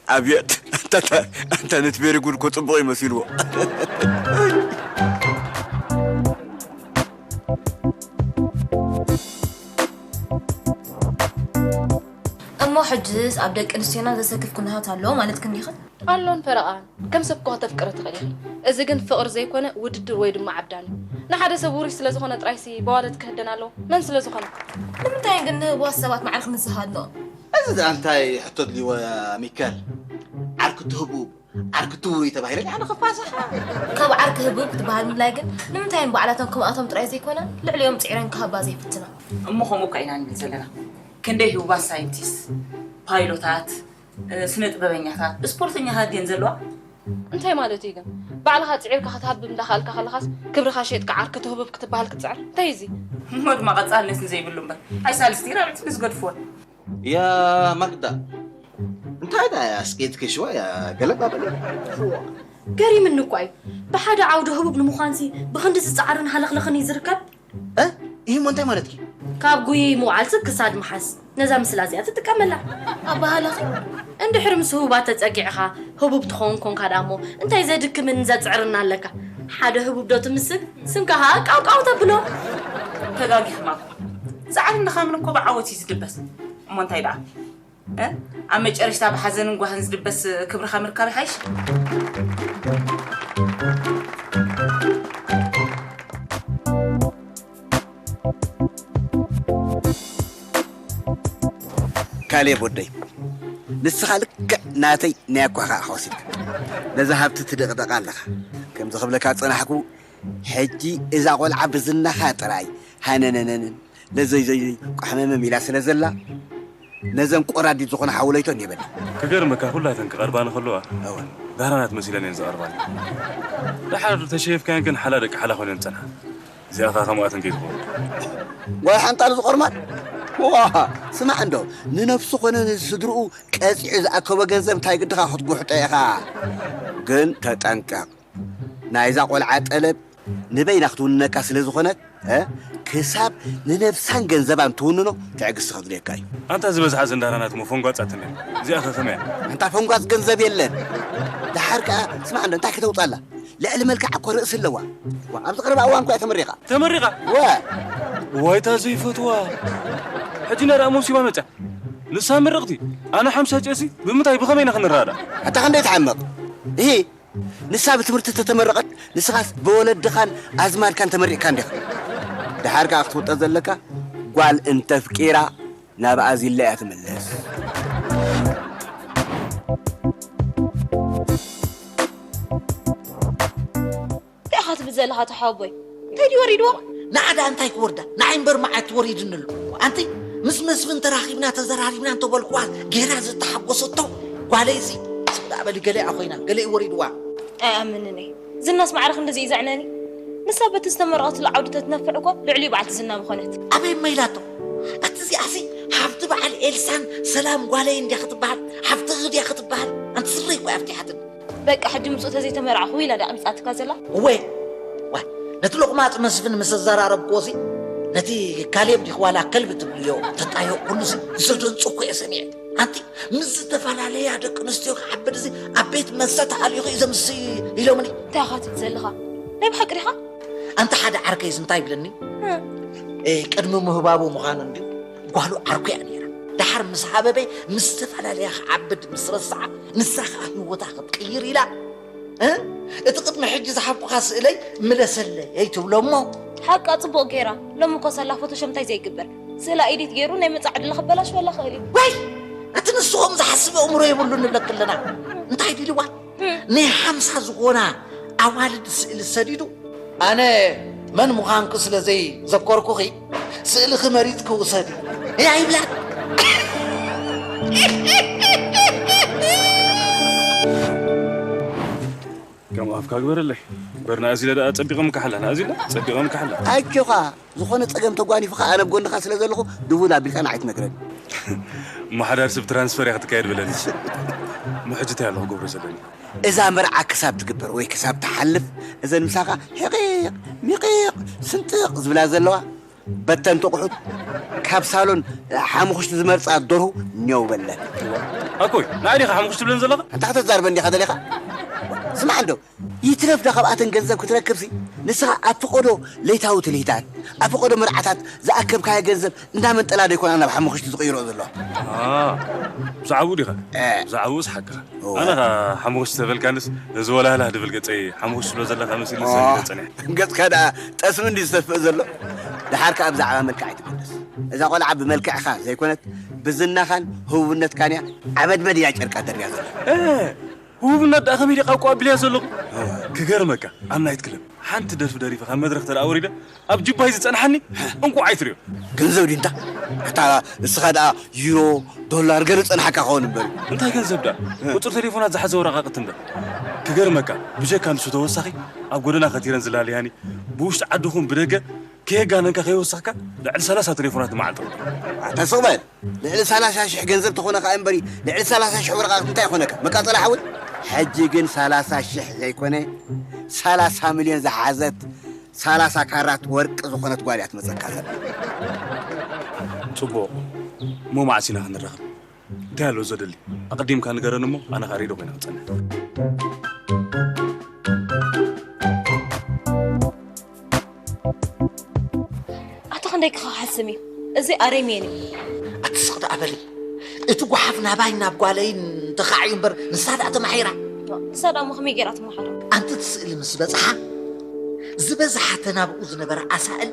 ኣብየት፣ ኣንታ፣ ኣንታ፣ ኣንታ ነቲ ቬሪ ጉድ እኮ ጽቡቕ እዩ መሲልዎ። እሞ ሕጅስ ኣብ ደቂ ኣንስትዮና ዘሰክፍ ኩነታት ኣሎ ማለት ክንዲኺ? ኣሎን ፈረቓን። ከም ሰብ እኮ ከተፍቅሪ ትኽእሊ ኢኺ። እዚ ግን ፍቕሪ ዘይኮነ ውድድር ወይ ድማ ዓብዳን እዩ። ንሓደ ሰብ ውሩይ ስለ ዝኾነ ጥራይሲ በዋለት ክህደን ኣለዎ። መን ስለ ዝኾነ? ንምንታይ ግን ንህቡባት ሰባት ማዕረ ክንዝሃ ኣለዎ? እዚ ደኣ እንታይ ሕቶ ድልዎ ሚካል? ዓርኪ እቲ ህቡብ፣ ዓርኪ እቲ ውሩይ ተባሂለ ኣነ ክፋሳሓ። ካብ ዓርኪ ህቡብ ክትበሃል ምድላይ ግን ንምንታይ እየን ባዕላተን ከምኣቶም ጥራይ ዘይኮነ ልዕሊኦም ጽዒረን ክሃባ ዘይፍትና? እሞ ከምኡ እኳ ኢና ንብል ዘለና። ክንደይ ህቡባት ሳይንቲስት፣ ፓይሎታት፣ እ፣ ስነ ጥበበኛታት፣ ስፖርተኛታት ድየን ዘለዋ? እንታይ ማለት እዩ ግን? ባዕልኻ ጽዒርካ ክትሃብብ እንዳኸኣልካ ከለኻስ ክብርኻ ሸይጥካ ዓርኪ እቲ ህቡብ ክትበሃል ክትጽዕር? እንታይ እዩ እዚ? እሞ ድማ ቀጻልነት ንዘይብሉ እምበር። ኣይ ሳልስቲ ራብዕቲ ንዝገድፍወን። ያ ማግዳ፣ እንታይ ደኣ እያ ስኬት ክሽዋ እያ ገለባ በለ። ገሪምኒ እኳ እዩ። ብሓደ ዓውዲ ህቡብ ንምዃንሲ ብኽንዲ ዝጸዓርን ሃለኽለኽን እዩ ዝርከብ። እ? ይህ እሞ እንታይ ማለትኪ? ካብ ጉይ ምውዓልሲ ክሳድ ምሓዝ ነዛ ምስላ እዚኣ ትጥቀመላ። ኣበሃህላኺ እንድሕር ምስ ህቡባት ተጸጊዕኻ ህቡብ ትኸውን ኮንካ ደኣ እሞ እንታይ ዘድክምን ዘጽዕርን ኣለካ? ሓደ ህቡብ ዶ ትምስል? ስምካ ኸኣ ቃውቃው ተብሎ። ተጋጊኽማ እኮ። ጻዕርን ድኻምን እኮ ብዓወት እዩ ዝድበስ። እሞ እንታይ ደኣ? እ? ኣብ መጨረሽታ ብሓዘንን ጓህን ዝድበስ ክብርኻ ምርካብ ይሓይሽ። ካሌብ ወደይ፣ ንስኻ ልክዕ ናተይ ናይ ኣኳኻ ኢኻ ወሲድካ። ነዛ ሃብቲ ትድቕደቓ ኣለኻ። ከምዚ ክብለካ ዝጸናሕኩ፣ ሕጂ እዛ ቖልዓ ብዝናኻ ጥራይ ሃነነነንን ነዘይ ዘይ ቋሕመመም ኢላ ስለ ዘላ፣ ነዘን ቆራዲት ዝኾነ ሓውለይቶ እኔ በሊ። ክገርመካ፣ ኩላተን ክቐርባኒ ከለዋ፣ እወ። ዳህራናት መሲለን እየን ዝቐርባኒ። ደሓር ተሸይፍካየን ግን ሓላ ደቂ ሓላ ኮይነን ዝጸንሓ። እዚኣ ኸኣ ከምኣተን ከይትኸውን። ጓል ሓንጣል ዝቖርማን? ዋ፣ ስማዕ እንዶ፣ ንነብሱ ኮነ ንስድርኡ ቀጺዑ ዝኣከቦ ገንዘብ እንታይ ግድኻ ክትጉሕጦ ኢኻ? ግን ተጠንቀቕ። ናይዛ ቆልዓ ጠለብ ንበይና ክትውንነካ ስለ ዝኾነት፣ እ፣ ክሳብ ንነብሳን ገንዘባን ትውንኖ ትዕግስቲ ከድልየካ እዩ። ኣንታ ዝበዝሓ ዘንዳራናት እሞ ፈንጓጻት እንድየን። እዚኣ ከ ከመይ እያ? ኣንታ ፈንጓጽ ገንዘብ የለን። ደሓር ከኣ ስማዕ እንዶ እንታይ ከተውጻላ? ልዕሊ መልክዓ እኮ ርእሲ ኣለዋ። ዋ፣ ኣብዚ ቀረባ እዋን እኮ እያ ተመሪቓ። ተመሪቓ? ወ። ዋይታ ዘይፈትዋ። ሕጂ ኢና ደኣ መሲባ መጽያ። ንሳ ምርቕቲ፣ ኣነ ሓምሻ ጨሲ፣ ብምንታይ ብኸመይ ኢና ክንረዳዳእ? ኣታ ክንደይ ትሓምቕ? እሂ፣ ንሳ ብትምህርቲ ተተመረቐት፣ ንስኻስ ብወለድኻን ኣዝማድካን ተመሪቕካ እንዲኻ። ደሓር ከኣ ክትፈልጦ ዘለካ፣ ጓል እንተፍቂራ ናብ ኣዚላ እያ ትምለስ። እንታይ ኢኻ ትብል ዘለኻ ተሓወቦይ? እንታይ ድዩ ወሪድዎም? ንዓ ደኣ እንታይ ክወርዳ? ንዓይ እምበር መዓት ወሪድኒ ኣሎ። ኣንቲ ምስ መስፍን ተራኺብና ተዘራሪብና እንተበልኩዋ ጌራ ዝተሓጎሰቶ ጓለይ እዚ ስቕ ደኣ በሊ ገለ እያ ኮይና፣ ገለ እዩ ወሪድዋ። ኣይኣምንን እየ። ዝናስ ማዕረ ክንድዚ እዩ ዘዕነኒ? ንሳ በቲ ዝተመረቐትሉ ዓውዲ ተትነፍዕ እኮ ልዕሊኡ በዓልቲ ዝና ምኾነት። ኣበይ እማ ኢላቶ? ኣቲ እዚኣሲ ሃብቲ በዓል ኤልሳን ሰላም ጓለይ እንድያ ክትበሃል፣ ሃብቲ ድያ ክትበሃል? ኣንቲ ስረይ እኮ እያ ኣፍቲሓትኒ። በቃ ሕጂ ምጽኡ ተዘይተመርዓኹ ኢላ ድያ ቀቢጻትካ ዘላ? እወ፣ ዋይ፣ ነቲ ሎቕማጽ መስፍን ምስ ኣዘራረብክዎሲ፣ ነቲ ካሌብ ዲኽ ዋላ ከልቢ ትብልዮ ተጣየቕኩሉሲ፣ ዘደንጹ እኮ እየ ሰሚዐ። ኣንቲ ምስ ዝተፈላለያ ደቂ ኣንስትዮ ክዓብድ እዚ ኣብ ቤት መስተ ተሓሊኹ እዩ ዘምስይ ኢሎምኒ። እንታይ ኢኻ ትብል ዘለኻ? ናይ ብሓቂ ዲኻ? ኣንቲ ሓደ ዓርከይስ እንታይ ይብለኒ? እ። እ፣ ቅድሚ ምህባቡ ምዃኑ እንድዩ ጓሉ ዓርኩ እያ ነይራ። ደሓር ምስ ሃበበ ምስ ዝተፈላለያ ክዓብድ ምስ ረስዓ፣ ንሳ ኸኣ ህይወታ ክትቅይር ኢላ፣ እ? እቲ ቅድሚ ሕጂ ዝሃብኩኻ ስእለይ ምለሰለይ ትብሎ እሞ። ሓቃ ጽቡቕ ገይራ። ሎሚ እኮ ሳላ ፎቶሾፕ እንታይ ዘይግበር? ስእላ ኤዲት ገይሩ ናይ መጻኢ ዕድላ ክበላሽወላ ክእል እዩ። ወይ! እቲ ንሱ ከምኡ ዝሓስብ ኣእምሮ የብሉን ንብለኪ ኣለና። እንታይ ዲልዋ? እም። ናይ ሓምሳ ዝኾና ኣዋልድ ስእሊ ሰዲዱ፣ ኣነ መን ምዃንኩ ስለ ዘይዘከርኩኺ፣ ስእልኺ መሪጽኪ ውሰዲ። እያ ይብላ። ከም ኣፍካ ግበረለይ። በርና እዚ ለዳ ጸቢቐም ካሕላ፣ እዚ ጸቢቐም ካሕላ። ኣጆኻ፣ ዝኾነ ጸገም ተጓኒፉኻ ኣነ ኣብ ጎንኻ ስለ ዘለኹ ድውል ኣቢልካ ንዓይ ትነግረኒ። ማሕዳር ስብ ትራንስፈር እያ ክትካየድ በለኒ። ምሕጅታ ኣለኹ ገብረ ዘለኒ። እዛ መርዓ ክሳብ ትግበር ወይ ክሳብ ትሓልፍ፣ እዘን ምሳኻ ሕቒቕ፣ ሚቒቕ፣ ስንጥቕ ዝብላ ዘለዋ በተንቲ ኣቑሑት፣ ካብ ሳሎን ሓሙኽሽቲ ዝመርጻ ደርሁ ኔው በለን። ኣኮይ፣ ንዓይ ዲኻ ሓሙኽሽቲ ትብለን ዘለኻ? ኣንታ ከተዛርበን ዲኻ ደሊኻ? ስማዕ እንዶ፣ ይትረፍ ዳ ካብኣተን ገንዘብ ክትረክብሲ፣ ንስኻ ኣብ ፍቖዶ ለይታዊ ትልሂታት፣ ኣብ ፍቖዶ መርዓታት ዝኣከብካዮ ገንዘብ እንዳመንጠላ ዶ ይኮና ናብ ሓሙኽሽቲ ዝቕይሮ ዘሎ? አ፣ ብዛዕባኡ ዲኻ? እ። ብዛዕባኡስ ሓቅኻ። እወ። ኣነ ኸኣ ሓሙኽሽቲ ተበልካንስ፣ ነዚ ወላህላህ ድብል ገጸይ ሓሙኽሽቲ ትብሎ ዘለኻ መሲሉ ኦ፣ ሰሚዐ ጸኒሐ። ገጽካ ደኣ ጠስሚ እንድዩ ዝተፍእ ዘሎ። ደሓር ከኣ ብዛዕባ መልክዕ ኣይትመልስ። እዛ ቆልዓ ብመልክዕኻ ዘይኮነት፣ ብዝናኻን ህቡብነትካን እያ ዓበድበድ እያ ጨርቃ ደርብያ ዘላ። እ፣ ህቡብነት ደኣ ከመይ ዲኻ እኮ ኣቢልያ ዘለኹ? እወ። ክገርመካ፣ ኣብ ናይት ክለብ ሓንቲ ደርፊ ደሪፈ ካብ መድረኽ ተደኣ ወሪደ፣ ኣብ ጅባይ ዝጸንሓኒ እንቋዕ ኣይትርእዮ። ገንዘብ ድዩ እንታ? ኣታ እስኻ ደኣ ዩሮ፣ ዶላር ገለ ዝጸንሓካ ክኸውን እምበር። እንታይ ገንዘብ ደኣ? እ። ቁጽሪ ቴሌፎናት ዝሓዘ ወረቓቕቲ እምበር። ክገርመካ፣ ብጀካ ንሱ ተወሳኺ ኣብ ጎደና ከቲረን ዝላለያኒ፣ ብውሽጢ ዓዲ ኹን ብደገ ከየጋነንካ ከይወሰኽካ ልዕሊ ሰላሳ ቴሌፎናት ንመዓልቲ ረኺበ። ኣታ ስቕ በል። ልዕሊ ሰላሳ ሽሕ ገንዘብ ተኾነ ከኣ እምበሪ፣ ልዕሊ ሰላሳ ሽሕ ወረቓቕቲ እንታይ ይኾነካ? መቃጸሊ ሓዊ? ሕጂ ግን ሰላሳ ሽሕ ዘይኮነ፣ ሰላሳ ሚልዮን ዝሓዘት ሰላሳ ካራት ወርቂ ዝኾነት ጓል እያ ትመጸካ ዘላ። ጽቡቕ። እሞ መዓስ ኢና ክንራኸብ? እንታይ ኣሎ ዘደሊ? ኣቐዲምካ ንገረኒ እሞ ኣነ ኸኣ ሬድዮ ኮይነ ክጸንሕ። ኣታ ክንደይ ክኸሓስም እዩ? እዚ ኣረሜን እዩ። ኣቲ ስቕ ደኣ በሊ። እቲ ጓሓፍ ናባይን ናብ ጓለይን ተኻዕዩ እምበር ንሳ ደኣ ተማሒራ። ንሳ ደኣ እሞ ከመይ ገይራ ትመሓሮ? ኣንቲ እቲ ስእሊ ምስ በጽሓ፣ ዝበዝሓ ተናብኡ ዝነበራ ኣሳእል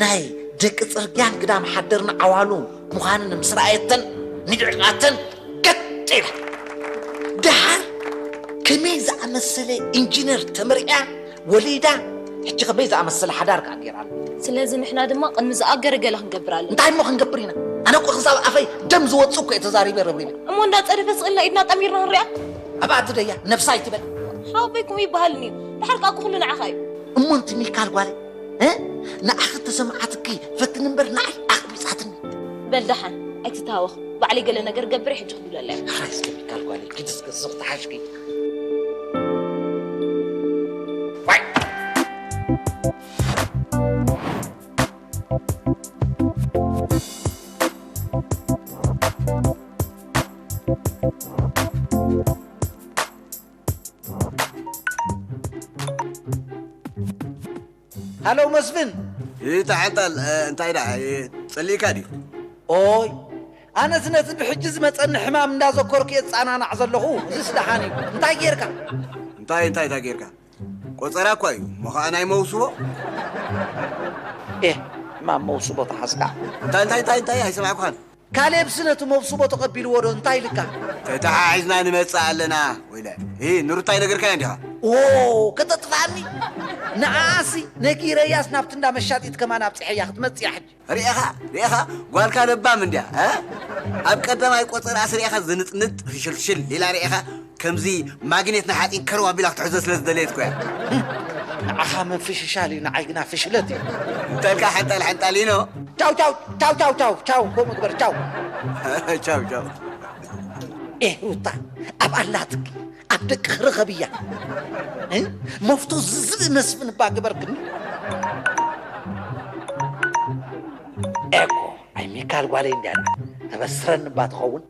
ናይ ደቂ ጽርግያን ግዳም ሓደርን ዓዋሉ ምዃነን ምስ ረኣየተን፣ ንዒቓተን ገጥ ኢላ። ደሓር ከመይ ዝኣመሰለ ኢንጂነር ተመርዕያ ወሊዳ፣ ሕጂ ከመይ ዝኣመሰለ ሓዳር ከኣ ገይራ ኣላ። ስለዚ ንሕና ድማ ቅድሚ ዝኣገረ ገለ ክንገብር ኣለና። እንታይ እሞ ክንገብር ኢና? ኣነ እኮ ክሳብ ኣፈይ ደም ዝወጽእ እኮ እየ ተዛሪበ ረብሪበ። እሞ እንዳጸደፈ ስቕ ኢልና ኢድና ጠሚርና ክንሪኣ? ኣብኣ ትደያ ነብሳ ኣይትበል። ሓወቦይ ከምኡ ይበሃልን እዩ። ድሓር ከኣ እኮ ኩሉ ንዓኻ እዩ። እሞ እንቲ ሚካል ጓለይ፣ እ? ንዓኺ ተሰምዓትኪ ፈትኒ እምበር ንዓይ ኣኽቢጻትኒ። በል ደሓን ኣይትተሃወኽ። ባዕለይ ገለ ነገር ገብር እየ፣ ሕጂ ክድውለላ እየ። ራይ እስከ ሚካል ጓለይ፣ ኪድ እስከ ስቕ ተሓሽኪ። ዋይ! ሃሎ መስፍን። ይተዓንጣል፣ እ፣ እንታይ ደኣ፣ እ፣ ጸሊእካ ድዩ? ኦይ፣ ኣነስ ነቲ ብሕጂ ዝመጸኒ ሕማም እንዳዘከርኩ እየ ዝጸናናዕ ዘለኹ። እዚስ ደሓን እዩ። እንታይ ጌርካ? እንታይ፣ እንታይ፣ እንታይ ጌርካ? ቆጸራ እኳ እዩ፣ እሞ ኸኣ ናይ መውስቦ። ኤህ፣ ሕማም መውስቦ ተሓዝካ። እንታይ፣ እንታይ፣ እንታይ፣ እንታይ? ኣይሰማዕኩኻን። ካሌብስ ነቲ መውስቦ ተቐቢልዎ ዶ? እንታይ ኢልካ? ተተሓሒዝና ንመጽእ ኣለና። ወይለ፣ እ፣ ንሩታ ኣይነገርካያን ዲኻ? ኦ፣ ከተጥፍኣኒ? ንዓኣሲ ነጊረያስ ናብቲ እንዳ መሻጢት ከማን ኣብጺሐያ ክትመጽእ እያ ሕጂ። ርኢኻ፣ ርኢኻ፣ ጓልካ ለባም እንድያ፣ እ? ኣብ ቀዳማይ ቆጸራኣስ ርኢኻ ዝንጥንጥ ፍሽልፍሽል ኢላ ርኢኻ፣ ከምዚ ማግኔት ንሓጺን ከርው ኣቢላ ክትሕዞ ስለ ዝደለየት እኮ እያ። ንዓኻ ምፍሽሻል እዩ፣ ንዓይ ግና ፍሽለት እዩ። እንተልካ ሓንጣል ሓንጣል ኢኖ። ቻው፣ ቻው፣ ቻው፣ ቻው፣ ቻው፣ ቻው፣ ከምኡ ግበር፣ ቻው። ቻው፣ ቻው። ኤህ፣ ሩታ፣ ኣብ ኣላትኪ፣ ኣብ ደቅኺ ርኸብያ። እ? መፍቶ ዝዝብ መስፍን እባ ግበርክኒ። ኤኮ፣ ኣይ ሚካል ጓለይ እንድያ ተበስረኒ እባ ትኸውን።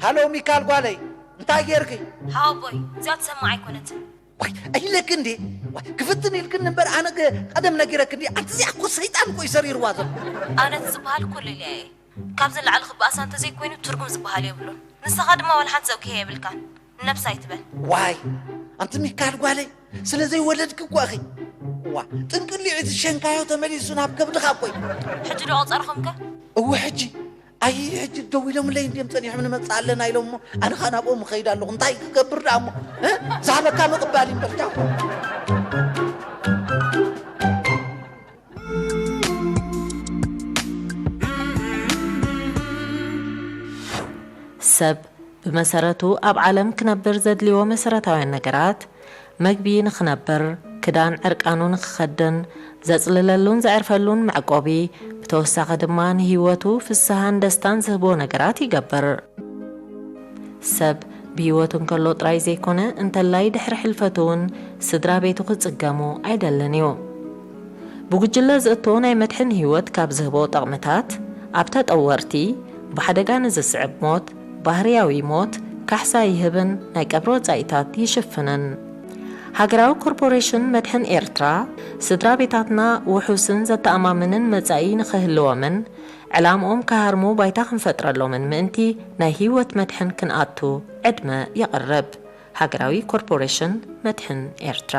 ሃሎ ሚካል ጓለይ፣ እንታይ ጌርኪ? ሓወቦይ፣ እዚኣ ትሰማዕ ኣይኮነትን። ዋይ፣ ኣይለክ እንዴ? ዋይ፣ ክፍትን ኢልክን እምበር ኣነ ገ-፣ ቀደም ነጊረክ እንዴ? ኣንቲ እዚኣ እኮ ሰይጣን እኮ እዩ ሰሪርዋ ዘሎ። ኣነ እቲ ዝበሃል ኩሉ ኢለያ እየ። ካብዚ ንላዕሊ ክበኣሳ እንተዘይኮይኑ ትርጉም ዝበሃል የብሉን። ንስኻ ድማ ዋላ ሓንቲ ዘእክያ የብልካን። ነብሳ ኣይትበል። ዋይ፣ ኣንቲ ሚካል ጓለይ፣ ስለ ዘይወለድኪ እኮ ኢኺ። ዋ፣ ጥንቅሊዕ እቲ ሸንካዮ ተመሊሱ ናብ ከብድኻ እኮ እዩ። ሕጂ ዶ ቆጸርኹምከ? እወ፣ ሕጂ። ኣይ፣ ሕጂ ደው ኢሎምለይ እንድዮም ጸኒሖም ንመጽእ ኣለና ኢሎም እሞ፣ ኣነ ኸኣ ናብኦም እኸይድ ኣለኹ። እንታይ ክገብር ደኣ እሞ? እ? ዝሃበካ ምቕባል እዩ እምበር፣ ቻው። ሰብ ብመሰረቱ ኣብ ዓለም ክነብር ዘድልዮ መሰረታውያን ነገራት፣ መግቢ ንኽነብር፣ ክዳን ዕርቃኑ ንኽኸድን፣ ዘጽልለሉን ዘዕርፈሉን መዕቆቢ፣ ብተወሳኺ ድማ ንህይወቱ ፍስሃን ደስታን ዝህቦ ነገራት ይገብር። ሰብ ብህይወቱ እንከሎ ጥራይ ዘይኮነ፣ እንተላይ ድሕሪ ሕልፈቱ እውን ስድራ ቤቱ ክጽገሙ ኣይደልን እዩ። ብጉጅለ ዝእቶ ናይ መድሕን ህይወት ካብ ዝህቦ ጠቕምታት፣ ኣብ ተጠወርቲ፣ ብሓደጋ ንዝስዕብ ሞት፣ ባህርያዊ ሞት፣ ካሕሳ ይህብን ናይ ቀብሪ ወጻኢታት ይሽፍንን። ሃገራዊ ኮርፖሬሽን መድሕን ኤርትራ፣ ስድራ ቤታትና ውሑስን ዘተኣማምንን መጻኢ ንኽህልዎምን፣ ዕላምኦም ክሃርሙ ባይታ ክንፈጥረሎምን ምእንቲ ናይ ህይወት መድሕን ክንኣቱ ዕድመ የቕርብ። ሃገራዊ ኮርፖሬሽን መድሕን ኤርትራ።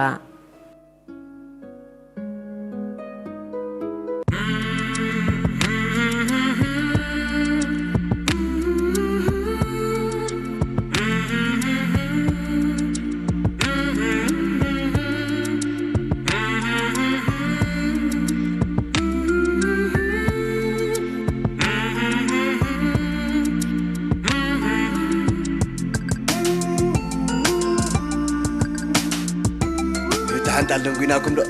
ሩታ ሓንጣል ደንጒናኩም ዶ?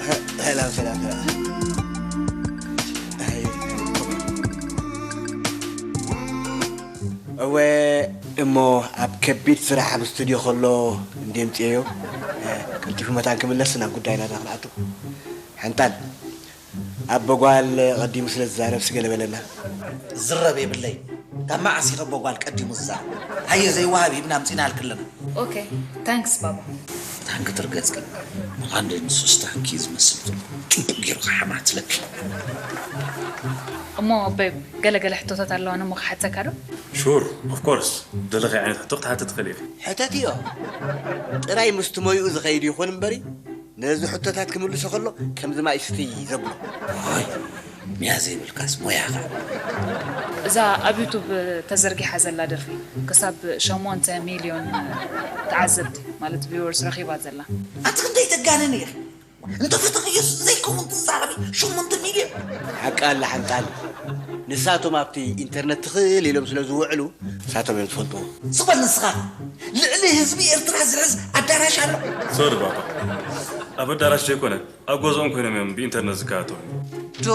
ሰላም፣ ሰላም፣ ሰላም። ኣይ፣ እወ፣ እሞ ኣብ ከቢድ ስራሕ ኣብ ስቱድዮ ከሎ እንዴ ምጽኤዮ፣ ቀልጢፉ መታን ክምለስ ናብ ጉዳይና ኢና ክንኣቱ። ሓንጣል፣ ኣቦ ጓል ቀዲሙ ስለ ዝዛረብ ስገለ በለና። ዝረብ የብለይ። ካብ መዓስ ኢኸ ኣቦ ጓል ቀዲሙ ዝዛረብ? ሃየ ዘይወሃብ ሂብና ኣምጺናልኪ ኣለና። ኦኬ፣ ታንክስ ባባ። ታንክ ትርገጽ ግን። መቓንደ ንሱስ ታንኪ ዝመስል ጽቡቕ ገይሩ ክሓማትለኪ። እሞ ቤብ፣ ገለ ገለ ሕቶታት ኣለዋኒ እሞ ክሓተካ ዶ? ሹር፣ ኦፍ ኮርስ። ደለኺ ዓይነት ሕቶ ክትሓትት ትኽእሊ ኢኺ። ሕተትዮ። ጥራይ ምስቲ ሞይኡ ዝኸይድ ይኹን እምበሪ፣ ነዚ ሕቶታት ክምልሶ ከሎ ከምዚ ማይ ስትይ ዘብሎ። ኦይ፣ ሚያ ዘይብልካስ ሞያኻ። እዛ ኣብ ዩቱብ ተዘርጊሓ ዘላ ደርፊ ክሳብ ሸሞንተ ሚልዮን ተዓዘብቲ ማለት ቪወርስ ረኺባ ዘላ። ኣቲ ክንደይ ተጋነን ኢኺ? እንተ ፈተኽዮስ ዘይከውን ትዛረቢ ሸሞንተ ሚልዮን። ሓቂ ኣላ ሓንጣል። ንሳቶም ኣብቲ ኢንተርነት ትኽል ኢሎም ስለ ዝውዕሉ ንሳቶም እዮም ዝፈልጥዎ። ስቕ በል ንስኻ። ልዕሊ ህዝቢ ኤርትራ ዝሕዝ ኣዳራሽ ኣሎ? ሶሪ ባባ። ኣብ ኣዳራሽ ዘይኮነ ኣብ ገዝኦም ኮይኖም እዮም ብኢንተርነት ዝከታተሉኒ። ዶ?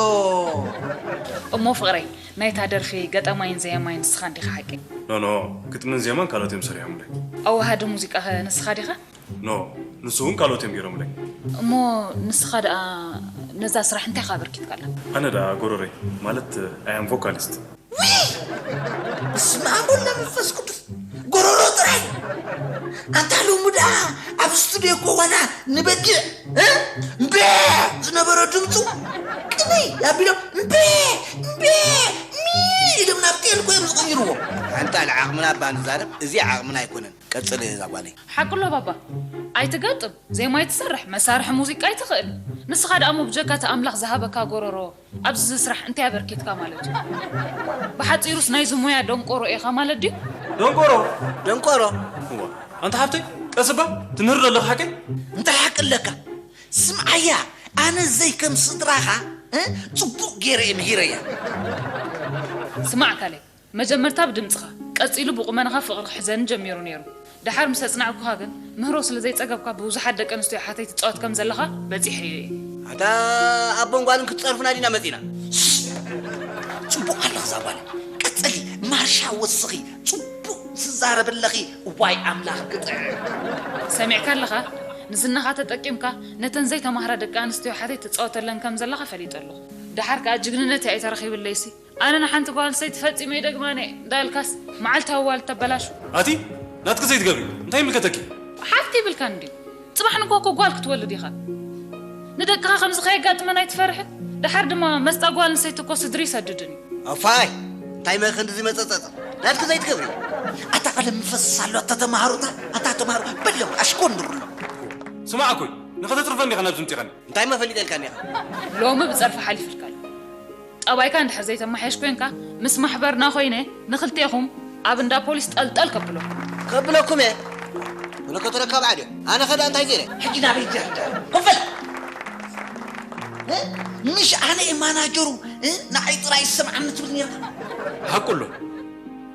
እሞ ፍቕረይ፣ ናይታ ደርፊ ገጣማይን ዘያማይን ንስኻ እንዲኻ ሓቂ? ኖ፣ ኖ፣ ግጥምን ዜማን ካልኦት እዮም ሰሪሖምለይ። ኣወሃዲ ሙዚቃኸ ንስኻ ዲኻ? ኖ፣ ንሱ እውን ካልኦት እዮም ገይሮምለይ። እሞ ንስኻ ደኣ ነዛ ስራሕ እንታይ ኢኻ ኣበርኪትካላ? ኣነ ደኣ ጎረሮይ፣ ማለት፣ I am vocalist። ውይ! በስመ ኣብ ወወልድ ወመንፈስ ቅዱስ። ጎሮሮ ጥራይ። ኣንታ ሎሚ ደኣ ኣብ ስቱድዮ እኮ ዋላ ንበጊዕ፣ እ? እምቤ ዝነበሮ ድምፁ ቅንይ ኣቢሎም እምቤ፣ እምቤ፣ ሚ ኢሎም ናብ ጤል እኮ እዮም ዝቕይርዎ። ሓንጣል ዓቕምና እባ ንዛረብ፣ እዚ ዓቕምና ኣይኮነን። ቀጽሊ እዛ ጓለይ። ሓቁ ኣሎ ባባ። ኣይትገጥም፣ ዜማ ኣይትሰርሕ፣ መሳርሒ ሙዚቃ ኣይትኽእል። ንስኻ ደኣ እሞ ብጀካ እቲ ኣምላኽ ዝሃበካ ጎሮሮ ኣብዚ ስራሕ እንታይ ኣበርኪትካ ማለት እዩ? ብሓጺሩስ ናይዚ ሞያ ደንቆሮ ኢኻ ማለት ድዩ? ደንቆሮ? ደንቆሮ? እዋ፣ ኣንታ ሓብተይ፣ ቀስባ ትምህር ዘለኹ ሓቀይ እንታይ ሓቂ ኣለካ? ስምዓያ ኣነ ዘይ ከም ስድራኻ እ? ጽቡቕ ገይረ እየ ምሂረያ። ስማዕ ካሌብ፣ መጀመርታ ብድምጽኻ፣ ቀጺሉ ብቑመናኻ ፍቕሪ ክሕዘኒ ጀሚሩ ነይሩ። ደሓር ምስ ኣጽናዕኩኻ ግን፣ ምህሮ ስለ ዘይጸገብካ ብብዙሓት ደቂ ኣንስትዮ ሓተይ ትጻወት ከም ዘለኻ በጺሐዮ እየ። ኣታ ኣቦን ጓልን ክትጸርፉና ዲና መጺና። ጽቡቕ ኣለኺ እዛ ጓል። ቀጽሊ ማርሻ ወስኺ። ጽቡቕ ትዛረቢ ኣለኺ። እዋይ ኣምላኽ ግጥዕ። ሰሚዕካ ኣለኻ? ንዝናኻ ተጠቂምካ ነተን ዘይተማህራ ደቂ ኣንስትዮ ሓተይ ትጻወተለን ከም ዘለኻ ፈሊጠ ኣለኹ። ደሓር ከኣ ጅግንነት እያ ኣይተረኺብለይሲ። ኣነ ንሓንቲ ጓል ኣንስተይቲ ፈጺመ ይደግማን እየ እንዳበልካስ መዓልታዊ ዋል ተበላሹ። ኣቲ ናትኪ ዘይትገብሪ እንታይ ይምልከተኪ? ሓፍቲ ይብልካን እንድዩ። ጽባሕ ንግሆ እኮ ጓል ክትወልድ ኢኻ። ንደቅኻ ከምዚ ከየጋጥመን ኣይትፈርሕን? ደሓር ድማ መስጣ ጓል ኣንስተይቲ እኮ ስድሪ ይሰድድን እዩ። ኣፋይ እንታይ መ ክንድዚ መጸጸጽ ናትኪ ዘይትገብሪ ኣታ ቀለም ምፈስስ ኣሎ ኣታ ተማሃሩታ ኣታ ተማሃሩ በሎም ኣሽኮ እንድሩሎም ስማዕ ኣኮይ ንኸተትርፈን ዲኻ ናብዚ ምጢቐኒ እንታይ መፈሊጠልካ ኒኻ ሎሚ ብጸርፊ ሓሊፍልካ ኣሎ። ጠባይካ እንድሕር ዘይተማሓየሽ ኮይንካ ምስ ማሕበርና ኮይነ ንክልቴኹም ኣብ እንዳ ፖሊስ ጠልጠል ከብሎ። ከብለኩም እየ መለከቱ ረካብ ዓድዮ ኣነ ኸዳ እንታይ ገይረ ሕጂ ናበይ ጀርደ ክፍል ምሽ ኣነ እየ ማናጀሩ ንዓይ ጥራይ ይሰምዓኒ ትብል ነርካ ሓቁሎ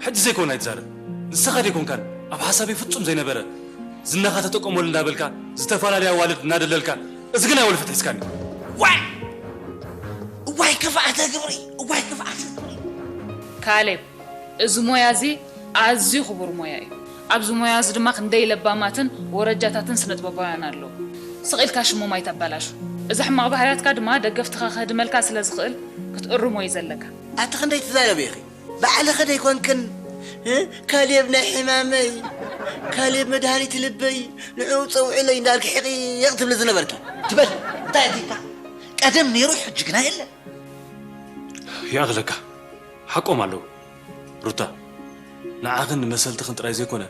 ሕጂ ዘይኮን ኣይትዛረብ ንስኻ ደይኮንካን ኣብ ሓሳበይ ፍጹም ዘይነበረ ዝናኻ ተጠቀመሉ እንዳበልካ ዝተፈላለያ ኣዋልድ እናደለልካ እዚ ግን ኣይወልፍት ሒዝካኒ ዋይ እዋይ ክፍኣተ ግብሪ እዋይ ክፍኣተ ግብሪ ካሌብ እዚ ሞያ እዚ ኣዝዩ ክቡር ሞያ እዩ ኣብዚ ሞያ እዚ ድማ ክንደይ ለባማትን ወረጃታትን ስነጥበባውያን ኣለዉ ስቕ ኢልካ ሽሞም ኣይተበላሹ እዚ ሕማቕ ባህርያትካ ድማ ደገፍትኻ ከህድመልካ ስለ ዝኽእል ክትእርሞ እዩ ዘለካ ኣቲ ክንደይ ትዛረቢ ኢኺ ባዕልኺ ደይኮንክን እ? ካሌብ ናይ ሕማመይ ካሌብ መድሃኒት ልበይ ንዑ ፀውዕለይ እንዳልኪ ሕቕቕ ትብሊ ዝነበርኪ ትበል እንታይ ኣዚካ ቀደም ነይሩ ሕጂ ግና የለን ይኣኽለካ ሓቆም ኣለዉ ሩታ ንዓኽን ንመሰልትኽን ጥራይ ዘይኮነ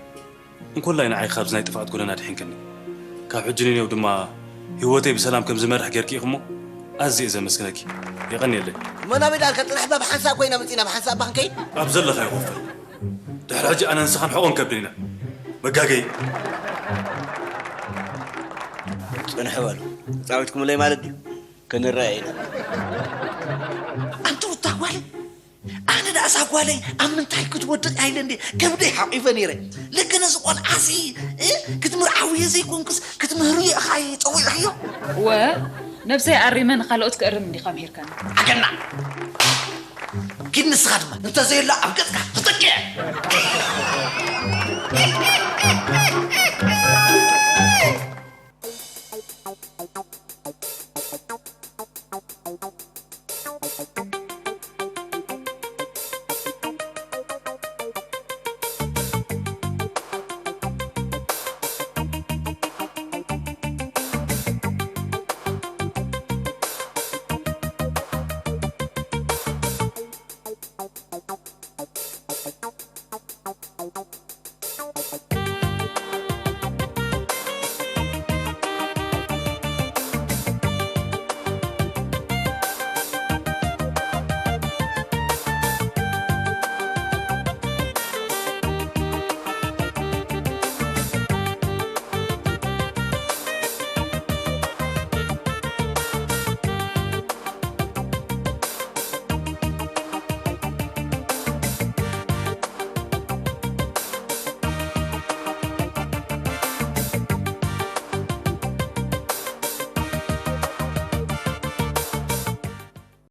እንኮላይ ንዓይ ካብዚ ናይ ጥፍኣት ጎደና ኣድሒንክኒ ካብ ሕጂ ንኔው ድማ ህይወተይ ብሰላም ከም ዝመርሕ ጌርኪ ኢኽሞ ኣዝየ እየ ዘመስግነኪ የቐንየለይ እሞ ናበይ ዳልካ ጥራሕ ባ ብሓንሳብ ኮይና መፂና ብሓንሳብ ባ ክንከይድ ኣብ ዘለኻዮ ኮፍ በል ድሕሪ ሕጂ ኣነ ንስኻን ሕቖን ከብድን ኢና መጋገይ ፅንሕ በሉ ተፃዊትኩምለይ ማለት ድዩ ክንረአ ኢና ኣንቲ ሩታ ጓለይ ኣነ ደኣ እዛ ጓለይ ኣብ ምንታይ ክትወድቕ እያ ኢለ እንደ ከብደይ ሓቒፈ ነይረ ልክ ነዚ ቆልዓሲ ክትምርዓውዮ ዘይኮንኩስ ክትምህርዮ ኢኻ ጸዊዕኽዮ ወ ነብሰይ ኣሪመ ንኻልኦት ክእርም እንዲኻ ምሂርካኒ ኣገና ኪድ ንስኻ ድማ እንተዘየሎ ኣብ ገጽካ ትጥቅዕ